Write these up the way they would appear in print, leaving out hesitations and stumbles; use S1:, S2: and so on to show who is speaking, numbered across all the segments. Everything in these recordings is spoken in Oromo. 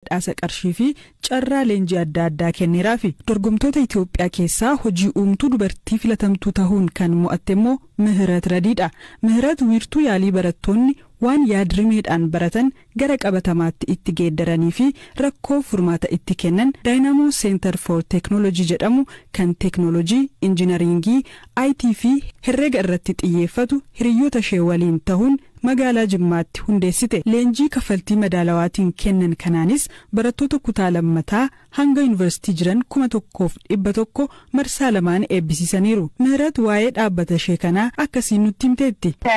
S1: Badhaasa qarshii fi carraa leenjii adda addaa kenneeraafi. Dorgomtoota Itoophiyaa keessaa hojii uumtuu dubartii filatamtuu tahuun kan mo'atte immoo Mihirat Radiidha. Mihirat wiirtuu yaalii barattoonni waan yaadrimeedhaan baratan gara qabatamaatti itti geeddaranii fi rakkoo furmaata itti kennan Dynamo Center for Technology jedhamu kan teeknoolojii, injinaringii, IT fi herrega irratti xiyyeeffatu hiriyoota ishee waliin tahuun magaalaa Jimmaatti hundeessite. Leenjii kaffaltii madaalawaatiin kennan kanaanis barattoota kutaa lammataa hanga yuunivarsiitii jiran 1100 marsaa lamaan eebbisiisaniiru. Mihirat waa'ee dhaabbata ishee kanaa akkasiin nutti himteetti.
S2: ከ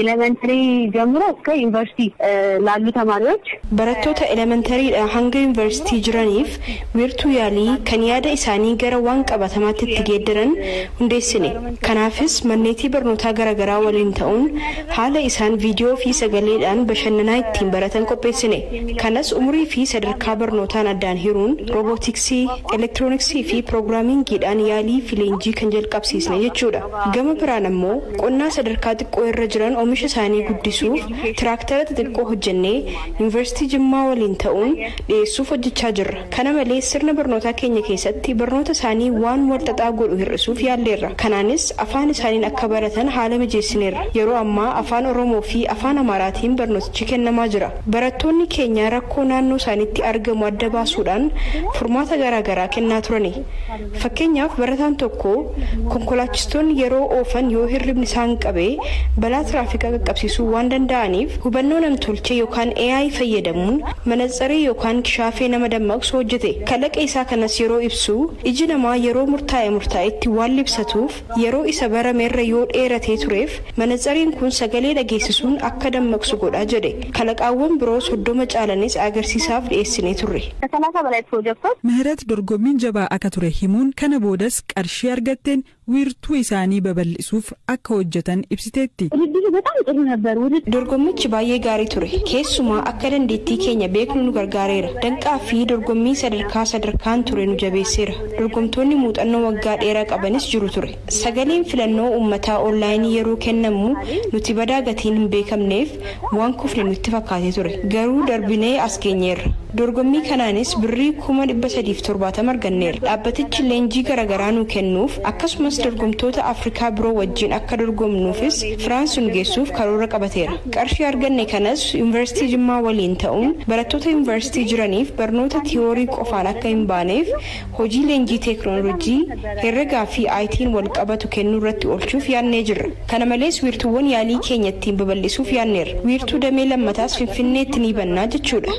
S2: elementary ጀምሮ እስከ ዩኒቨርሲቲ ላሉ ተማሪዎች
S3: Barattoota elementariidha hanga yuunivarsiitii jiraniif wiirtuu yaalii kan yaada isaanii gara waan qabatamaatti itti geeddaran hundeessine. Kanaafis manneetii barnootaa garaagaraa waliin ta'uun haala isaan viidiyoo fi sagaleedhaan bashannanaa ittiin baratan qopheessine. Kanas umurii fi sadarkaa barnootaan addaan hiruun roobootiksii, elektirooniksii fi piroogiraamingiidhaan yaalii fi leenjii kan jalqabsiisne jechuudha. Gama biraan ammoo qonnaa sadarkaa xiqqoo irra jiran oomisha isaanii guddisuuf tiraaktara xixiqqoo hojjennee Yuunivarsiitii Jimmaa waliin ta'uun dhiyeessuuf hojjechaa jirra. Kana malees sirna barnootaa keenya keessatti barnoota isaanii waan walxaxaa godhu hir'isuuf yaalleerra. Kanaanis afaan isaaniin akka baratan haala mijeessineerra. Yeroo ammaa Afaan Oromoo fi Afaan Amaaraatiin barnootichi kennamaa jira. Barattoonni keenya rakkoo naannoo isaaniitti argamu adda baasuudhaan furmaata garaagaraa kennaa turani. Fakkeenyaaf, barataan tokko konkolaachistoonni yeroo oofan yoo hirribni isaan qabee balaa tiraafikaa qaqqabsiisuu waan danda'aniif, hubannoo namtolchee yookaan AI fayyadamuun manatsarii yookaan kishaafee nama dammaqsu hojjete. Kalaqa isaa kanas yeroo ibsu, iji namaa yeroo murtaa'e murtaa'etti waan libsatuuf, yeroo isa barameerra yoo dheeratee tureef manatsariin kun sagalee dhageessisuun akka dammaqsu godha jedhe. Kalaqaawwan biroo 30 caalanis agarsiisaaf dhiyeessinee turre.
S2: ከ30 በላይ ፕሮጀክቶች
S1: Mihirat dorgommiin jabaa akka ture himuun, kana boodas qarshii argatteen wiirtuu isaanii babal'isuuf akka hojjetan ibsiteetti.
S2: ውድድሩ በጣም ጥሩ ነበር። ውድድር
S3: Dorgommichi baay'ee gaarii ture. Keessumaa akka dandeettii keenya beeknu nu gargaareera. Danqaa fi dorgommii sadarkaa sadarkaan ture nu jabeesseera. Dorgomtoonni muuxannoo waggaa dheeraa qabanis jiru ture. Sagaleen filannoo uummataa onlaayinii yeroo kennamu nuti badaa gatiin hin beekamneef waan kufne nutti fakkaatee ture. Garuu darbinee as geenyeerra. Dorgommii kanaanis birrii 370,000 arganneerra. Dhaabbatichi leenjii garaagaraa nu kennuuf, akkasumas dorgomtoota Afrikaa biroo wajjin akka dorgomnuufis Firaans nu geessuuf karoora qabateera. Qarshii arganne kanas Yuunivarsiitii Jimmaa waliin ta'uun barattoota yuunivarsiitii jiraniif barnoota tiyoorii qofaan akka hin baaneef hojii leenjii teeknooloojii herregaa fi IT'n wal qabatu kennuu irratti oolchuuf yaadnee jirra. Kana malees wiirtuuwwan yaalii keenya ittiin babal'isuuf yaadneerra. Wiirtuu damee lammataas Finfinneetti ni bannaa jechuudha.